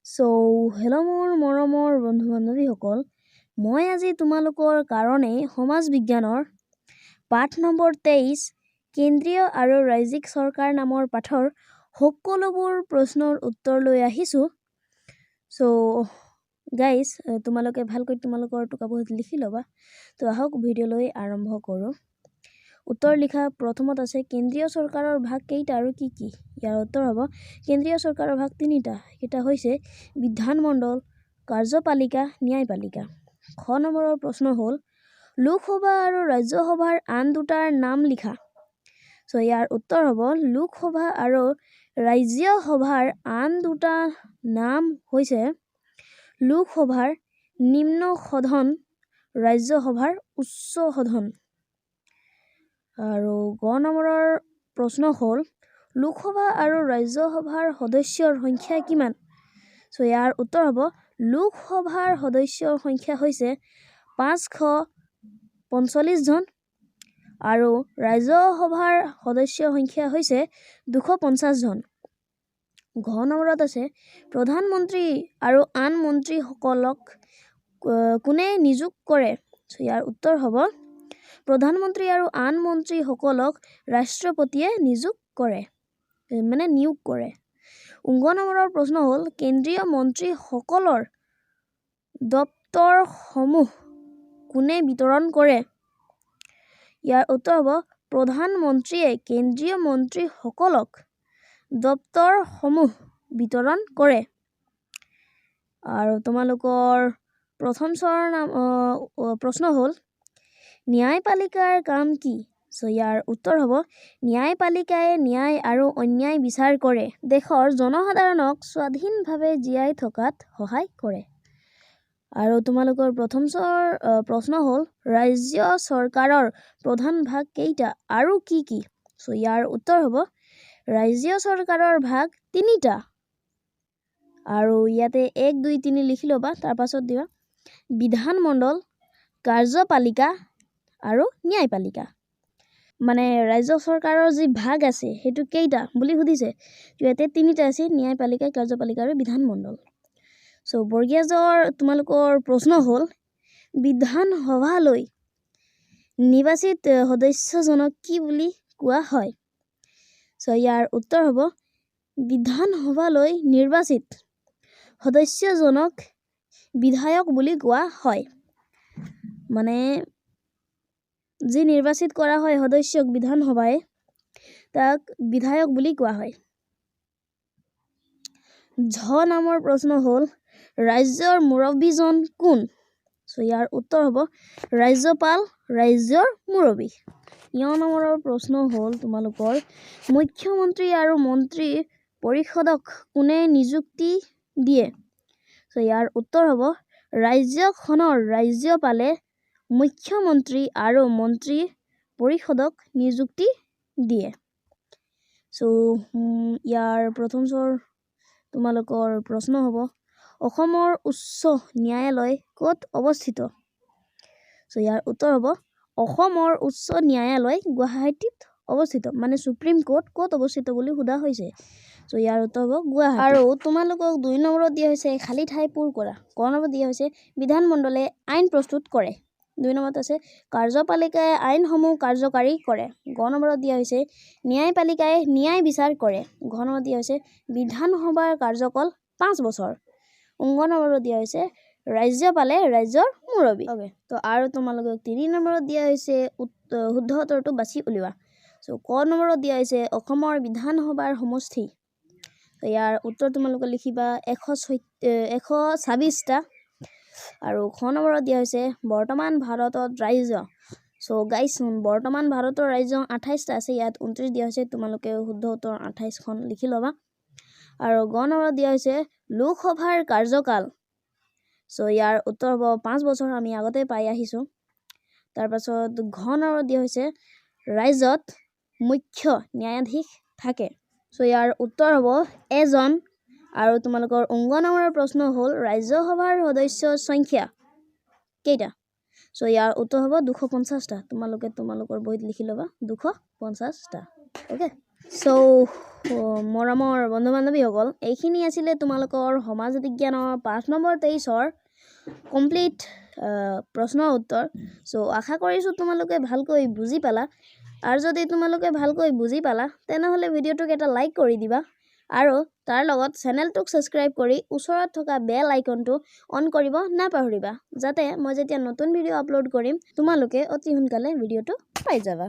চ' hello' মোৰ মৰমৰ বন্ধু বান্ধৱীসকল, মই আজি তোমালোকৰ কাৰণে সমাজ বিজ্ঞানৰ পাঠ নম্বৰ 23 কেন্দ্ৰীয় আৰু ৰাজ্যিক চৰকাৰ নামৰ পাঠৰ সকলোবোৰ প্ৰশ্নৰ উত্তৰ লৈ আহিছোঁ। চ' গাইজ, তোমালোকে ভালকৈ তোমালোকৰ টোকাবহীত লিখি ল'বা। তো আহক, ভিডিঅ'লৈ আৰম্ভ কৰোঁ। উত্তৰ লিখা। প্ৰথমত আছে, কেন্দ্ৰীয় চৰকাৰৰ ভাগ কেইটা আৰু কি কি? ইয়াৰ উত্তৰ হ'ব, কেন্দ্ৰীয় চৰকাৰৰ ভাগ তিনিটা। কেইটা হৈছে বিধানমণ্ডল, কাৰ্যপালিকা, ন্যায়পালিকা। খ নম্বৰৰ প্ৰশ্ন হ'ল, লোকসভা আৰু ৰাজ্যসভাৰ আন দুটাৰ নাম লিখা। চ' ইয়াৰ উত্তৰ হ'ব, লোকসভা আৰু ৰাজ্যসভাৰ আন দুটা নাম হৈছে লোকসভাৰ নিম্ন সদন, ৰাজ্যসভাৰ উচ্চ সদন। আৰু গ নম্বৰৰ প্ৰশ্ন হ'ল, লোকসভা আৰু ৰাজ্যসভাৰ সদস্যৰ সংখ্যা কিমান? চ' ইয়াৰ উত্তৰ হ'ব, লোকসভাৰ সদস্যৰ সংখ্যা হৈছে 545জন আৰু ৰাজ্যসভাৰ সদস্যৰ সংখ্যা হৈছে 250জন। ঘ নম্বৰত আছে, প্ৰধানমন্ত্ৰী আৰু আন মন্ত্ৰীসকলক কোনে নিয়োগ কৰে? ইয়াৰ উত্তৰ হ'ব, প্ৰধানমন্ত্ৰী আৰু আন মন্ত্ৰীসকলক ৰাষ্ট্ৰপতিয়ে নিযোগ কৰে, মানে নিয়োগ কৰে। ঙ নম্বৰৰ প্ৰশ্ন হ'ল, কেন্দ্ৰীয় মন্ত্ৰীসকলৰ দপ্তৰসমূহ কোনে বিতৰণ কৰে? ইয়াৰ উত্তৰ হ'ব, প্ৰধানমন্ত্ৰীয়ে কেন্দ্ৰীয় মন্ত্ৰীসকলক দপ্তৰসমূহ বিতৰণ কৰে। আৰু তোমালোকৰ প্ৰথম চৰ নাম প্ৰশ্ন হ'ল, ন্যায়পালিকাৰ কাম কি? চ' ইয়াৰ উত্তৰ হ'ব, ন্যায়পালিকাই ন্যায় আৰু অন্যায় বিচাৰ কৰে, দেশৰ জনসাধাৰণক স্বাধীনভাৱে জীয়াই থকাত সহায় কৰে। আৰু তোমালোকৰ প্ৰথম চৰ প্ৰশ্ন হ'ল, ৰাজ্য চৰকাৰৰ প্ৰধান ভাগ কেইটা আৰু কি কি? চ' ইয়াৰ উত্তৰ হ'ব, ৰাজ্য চৰকাৰৰ ভাগ তিনিটা আৰু ইয়াতে 1, 2, 3 লিখি ল'বা, তাৰপাছত দিবা বিধানমণ্ডল, কাৰ্যপালিকা আৰু ন্যায়পালিকা। মানে ৰাজ্য চৰকাৰৰ যি ভাগ আছে সেইটো কেইটা বুলি সুধিছে। ইয়াতে তিনিটা আছে, ন্যায়পালিকা, কাৰ্যপালিকা আৰু বিধানমণ্ডল। চ' বৰ্গীয়া জৰ তোমালোকৰ প্ৰশ্ন হ'ল, বিধানসভালৈ নিৰ্বাচিত সদস্যজনক কি বুলি কোৱা হয়? চ' ইয়াৰ উত্তৰ হ'ব, বিধানসভালৈ নিৰ্বাচিত সদস্যজনক বিধায়ক বুলি কোৱা হয়। মানে যি নিৰ্বাচিত কৰা হয় সদস্যক বিধানসভাই, তাক বিধায়ক বুলি কোৱা হয়। ঝ নামৰ প্ৰশ্ন হ'ল, ৰাজ্যৰ মুৰব্বীজন কোন? চ' ইয়াৰ উত্তৰ হ'ব, ৰাজ্যপাল ৰাজ্যৰ মুৰব্বী। ঞ নম্বৰৰ প্ৰশ্ন হ'ল তোমালোকৰ, মুখ্যমন্ত্ৰী আৰু মন্ত্ৰী পৰিষদক কোনে নিযুক্তি দিয়ে? চ' ইয়াৰ উত্তৰ হ'ব, ৰাজ্যখনৰ ৰাজ্যপালে মুখ্যমন্ত্ৰী আৰু মন্ত্ৰী পৰিষদক নিযুক্তি দিয়ে। চ' ইয়াৰ প্ৰথম চৰ তোমালোকৰ প্ৰশ্ন হ'ব, অসমৰ উচ্চ ন্যায়ালয় ক'ত অৱস্থিত? চ' ইয়াৰ উত্তৰ হ'ব, অসমৰ উচ্চ ন্যায়ালয় গুৱাহাটীত অৱস্থিত। মানে সুপ্ৰিম কোৰ্ট ক'ত অৱস্থিত বুলি সোধা হৈছে। চ' ইয়াৰ উত্তৰ হ'ব গুৱাহাটী। আৰু তোমালোকক 2 নম্বৰত দিয়া হৈছে, খালী ঠাই পূৰ কৰা। ক নম্বৰত দিয়া হৈছে, বিধানমণ্ডলে আইন প্ৰস্তুত কৰে। 2 নম্বৰত আছে, কাৰ্যপালিকাই আইনসমূহ কাৰ্যকাৰী কৰে। গ নম্বৰত দিয়া হৈছে, ন্যায়পালিকাই ন্যায় বিচাৰ কৰে। ঘ নম্বৰত দিয়া হৈছে, বিধানসভাৰ কাৰ্যকাল 5 বছৰ। ঙ নম্বৰত দিয়া হৈছে, ৰাজ্যপালে ৰাজ্যৰ মুৰব্বী। অ'কে, তো আৰু তোমালোকক 3 নম্বৰত দিয়া হৈছে, শুদ্ধ উত্তৰটো বাছি উলিওৱা। চ' ক নম্বৰত দিয়া হৈছে, অসমৰ বিধানসভাৰ সমষ্টি। ইয়াৰ উত্তৰ তোমালোকে লিখিবা 126টা। আৰু খ নম্বৰত দিয়া হৈছে, বৰ্তমান ভাৰতত ৰাজ্য। চ' গাইছ, বৰ্তমান ভাৰতৰ ৰাজ্য 28টা আছে, ইয়াত 29 দিয়া হৈছে। তোমালোকে শুদ্ধ উত্তৰ 28খন লিখি ল'বা। আৰু গ নম্বৰত দিয়া হৈছে, লোকসভাৰ কাৰ্যকাল। চ' ইয়াৰ উত্তৰ হ'ব 5 বছৰ, আমি আগতে পাই আহিছোঁ। তাৰপাছত ঘ নম্বৰত দিয়া হৈছে, ৰাজ্যত মুখ্য ন্যায়াধীশ থাকে। চ' ইয়াৰ উত্তৰ হ'ব এজন। আৰু তোমালোকৰ ঙ নম্বৰৰ প্ৰশ্ন হ'ল, ৰাজ্যসভাৰ সদস্যৰ সংখ্যা কেইটা? চ' ইয়াৰ উত্তৰ হ'ব 250টা। তোমালোকে তোমালোকৰ বহীত লিখি ল'বা 250টা। অ'কে। চ' মৰমৰ বন্ধু বান্ধৱীসকল, এইখিনি আছিলে তোমালোকৰ সমাজ বিজ্ঞানৰ পাঠ নম্বৰ 23ৰ কমপ্লিট প্ৰশ্ন উত্তৰ। চ' আশা কৰিছোঁ তোমালোকে ভালকৈ বুজি পালা। আৰু যদি তোমালোকে ভালকৈ বুজি পালা, তেনেহ'লে ভিডিঅ'টোক এটা লাইক কৰি দিবা আৰু তাৰ লগত চেনেলটোক ছাবস্ক্ৰাইব কৰি ওচৰত থকা বেল আইকনটো অন কৰিব নাপাহৰিবা, যাতে মই যেতিয়া নতুন ভিডিঅ' আপলোড কৰিম, তোমালোকে অতি সোনকালে ভিডিঅ'টো পাই যাবা।